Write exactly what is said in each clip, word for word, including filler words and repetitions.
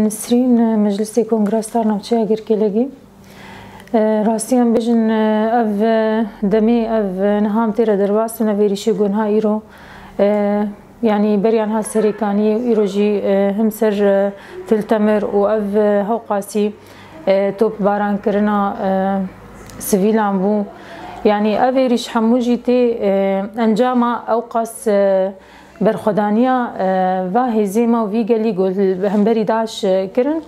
Nesrîn, Meclisê Kongres Star Navçeya Girkêlegî. E, rastî em bêjin, e, ev, e, demê ev, e, niha em tê re derbas in, ev êrîşê ku niha îro, e, yanî beriya niha Serêkaniyê û îro jî, e, him ser, e, Til Temir û ev, e, hewqasî, e, topbaran kirina, e, sivîlan bû. Yanî ev êrîş hemû jî tê, e, encama ewqas, e, berxwedaniya, e, va hêzê me û vî gelî ku li hemberî DAIŞ, e, kirin.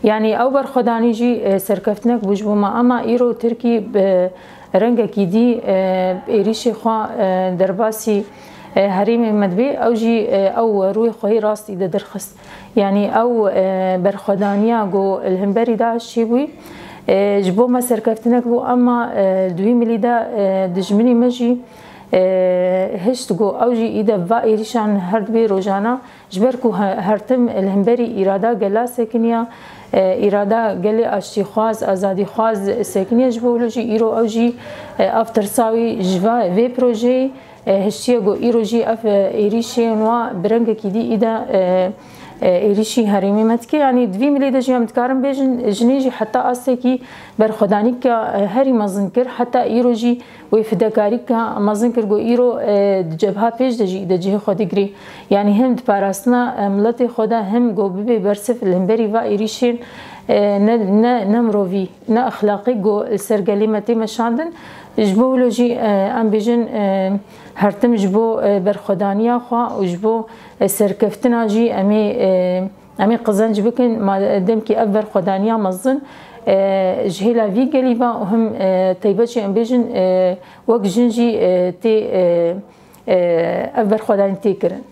Yanî ew berxwedanî jî, e, serkeftinek bû ji bo me. Ema îro Tirkî bi rengekî dî, e, êrîşê xwe, e, derbasî, e, herêmê me dibê, ew jî, e, ew rûyê xwe yê rastî de derxist. Yanî ew, e, berxwedaniya ku li hemberî DAIŞ çêbûyî, e, ji bo me serkeftinek bû, ema, e, di wî milî de, e, dijminî me jî, e, hişt ku ew jî îde va êrîşan her dibê rojana, ji ber ku he-, her tim li hemberî îrada gela sekiniya, e, îrada gelê aştîxwaz, azadîxwaz sekiniye, ji bo wilo jî îro ew jî, e, ev tirsa wî ji va, vê projeyê, e, hiştiye ku îro jî ev, e, êrîşên wa bi rengekî dî îde, e, e, êrîşî herêmê me dike. Yanî di vî milê de jî em dikarin bêjin, jinê jî heta astekî berxwedanîka, e, herî mezin kir. Heta îro jî wê fidekarîka mezin kir ku îro, e, di cebha pêş de jî îde cihê xwe digirê. Yanî him di parastina, e, miletê xwe de, him ku bibê bersiv li hemberî va êrîşên, e, ne, ne, ne mirovî, ne exlaqî ku li ser gelê me tê meşandin. Ji bo wilo jî, e, em bêjin, e, her tim ji bo, e, berxwedaniya xwe û ji bo, e, serkeftina jî em ê, e, em ê qizenc bikin. Ma demkî ev berxwedaniya mezin, e, ji hêla vî gelî ve û him, e, taybet jî em bêjin, e, wek jin jî, e, tê, e, e, ev berxwedanî tê kirin.